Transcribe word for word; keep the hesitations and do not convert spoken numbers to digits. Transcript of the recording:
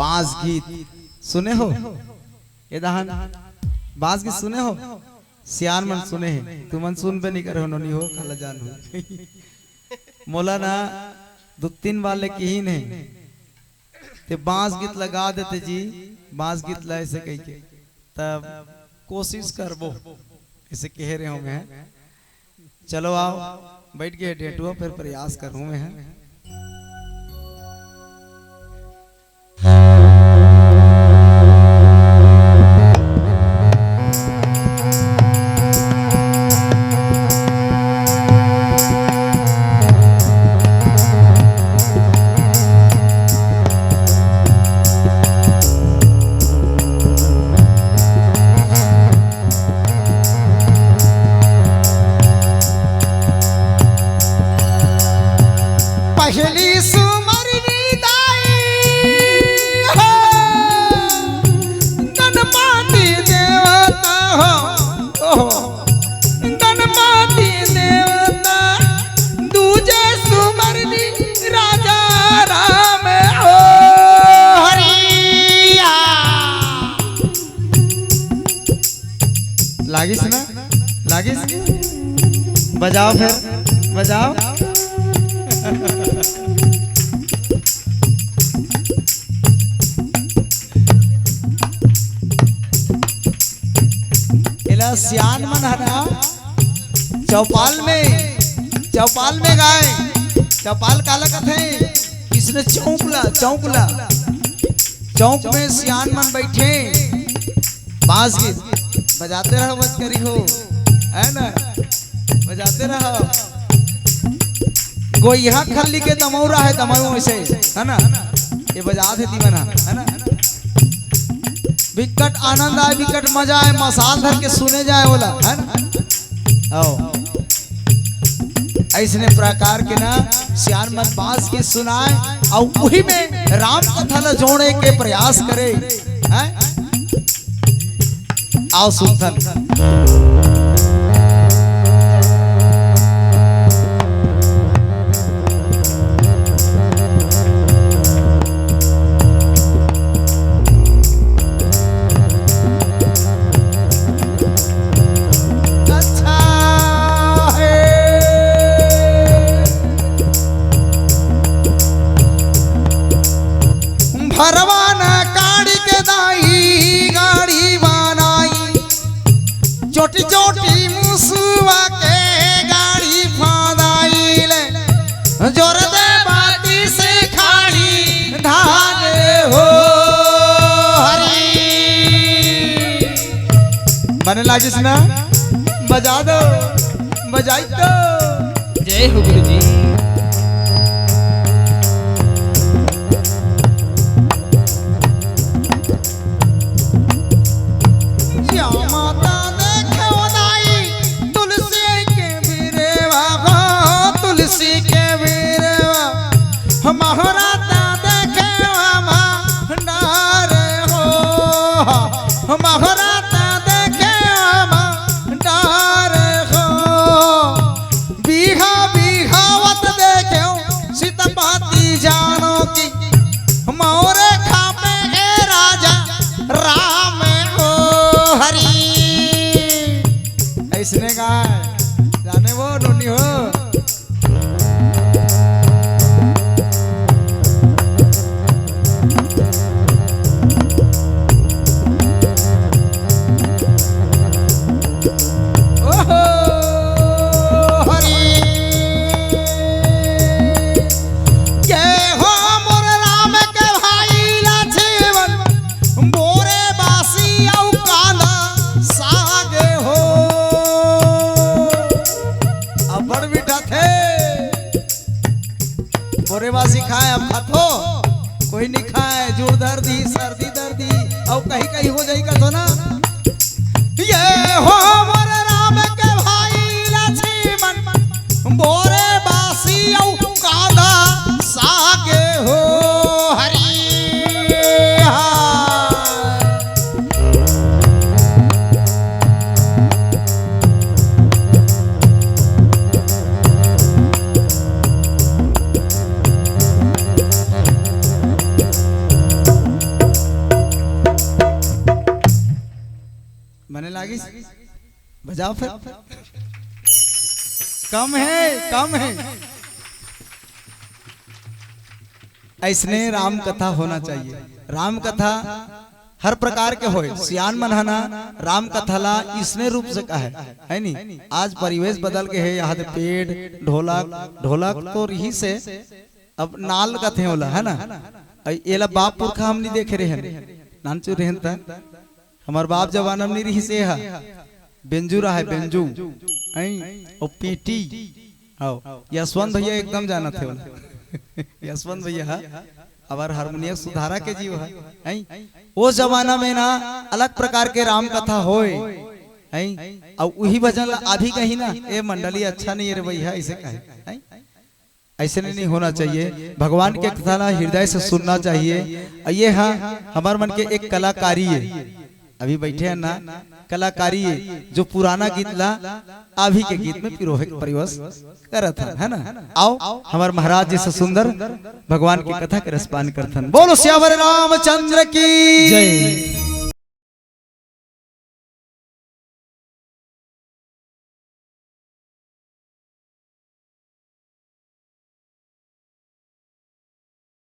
बांस गीत सुने हो? ए दहन बांस गीत सुने हो? सियान मन सुने हे, तुमन सुनबे नहीं करे हो, नोनी हो, काला जान हो। मोला ना दू तीन बार ले किहिन हे, ते बांस गीत लगा देते जी, बांस गीत ला ऐसे कहिके, तब कोशिश करबो, ऐसे कह रहे हो मैं। चलो आओ, बैठ गए डेटुआ, फिर प्रयास करूं मैं। पहली सुमरनी दाई हो, गणपति देवता हो, ओहो, गणपति देवता, दूजे सुमरनी राजा राम हो। हरिया। लागिस ना? लागिस? बजाओ फिर, बजाओ। एला सियान मन ह ना चौपाल में, चौपाल में गाए। चौपाल काला कथे? किसने चौक ला, चौक ला। चौक में सियान मन बैठे, बांस गीत बजाते रहो, बस करी हो, है ना, बजाते रहो। गोइहा खल्ली के दमौरा है, दमऊ ऐसे, है ना, ये बजा दे दीवाना, है ना। विकट आनंद आए, विकट मजा आए, मसाल धर के सुने जाए बोला, है ना। आओ। ऐसने प्रकार के ना सियान मन बांस के सुनाए, अउ उही में राम कथा ला जोड़े के प्रयास करे, हैं? आओ सुनथन। अच्छा हे। भरवान काड़ी के दाई गाड़ी बनाई, चोटी चोटी मुसुआ के गाड़ी फादाई ले, जोर दे बाती से खाड़ी धान हो। हरी। बने लागिस ना? बजा दो, बजाई तो। जय हो गुरु जी। श्यामा ता देखे ओ दाई, तुलसी के बिरेवा हो, तुलसी के बिरेवा। हमहरा ता देखे ओ भंडार हो, हमहरा ता देखे ओ भंडार हो। बीघा बीघावत देखेंव सीतापति जानकी, मोरे खापे ए राजा राम ओ हरी। अइसने गाय जाने वो नोनी हो। ओहो, हरि। के हो मोर राम के भाई लक्ष्मण, बोरे बासी अउ कांदा साग हो। अब्बड़ मीठा थे। बोरे बासी खाए अब खाथो, कोई नहीं खाए, जुड़ धर दी, सर्दी धर दी, अउ कहीं कहीं हो जाई कथो ना। ये हो मोर राम के भाई लक्ष्मण, बोरे बासी अउ कांदा साग हो हरी। आगे बजाओ फिर। कम है, कम है। ऐसने राम कथा होना चाहिए। राम कथा हर प्रकार के होय। सियान मन ह ना राम कथा ला इसने रूप से कहे, है नी? आज परिवेश बदल के हे, यहाँ दे पेट, ढोलक, ढोलक तो रहिसे, अब नाल कथे ओला, है ना? अ, एला बाप पुरखा हम नहीं देखे रहेन, नानचुर रहेन त। हमर बाप जमाना में नहीं रहिसे हा। बेंजू रहा है, बेंजू। हैं? ओ पीटी। आओ, यशवंत भैया एकदम जानत हे ओला। यशवंत भैया हा, अबर हारमोनियम सुधारा के जीव हा। हैं? ओ जमाना में ना अलग प्रकार के राम कथा होय। हैं? अउ उही भजन ला अभी कही ना, "ए मंडली अच्छा नहीं है रे भैया", ऐसे कहे। हैं? ऐसे नहीं, नहीं होना चाहिए। भगवान के कथा ला हृदय से सुनना चाहिए। अ ये हा हमर मन के एक कलाकारी है। अभी बैठे हैं ना, कलाकारी है, जो पुराना गीत ला अभी के गीत में पिरोहे के प्रयास करत हन, है ना? आओ, हमर महाराज जी से सुंदर भगवान की कथा के रसपान करथन। बोलो सियावर रामचंद्र की जय।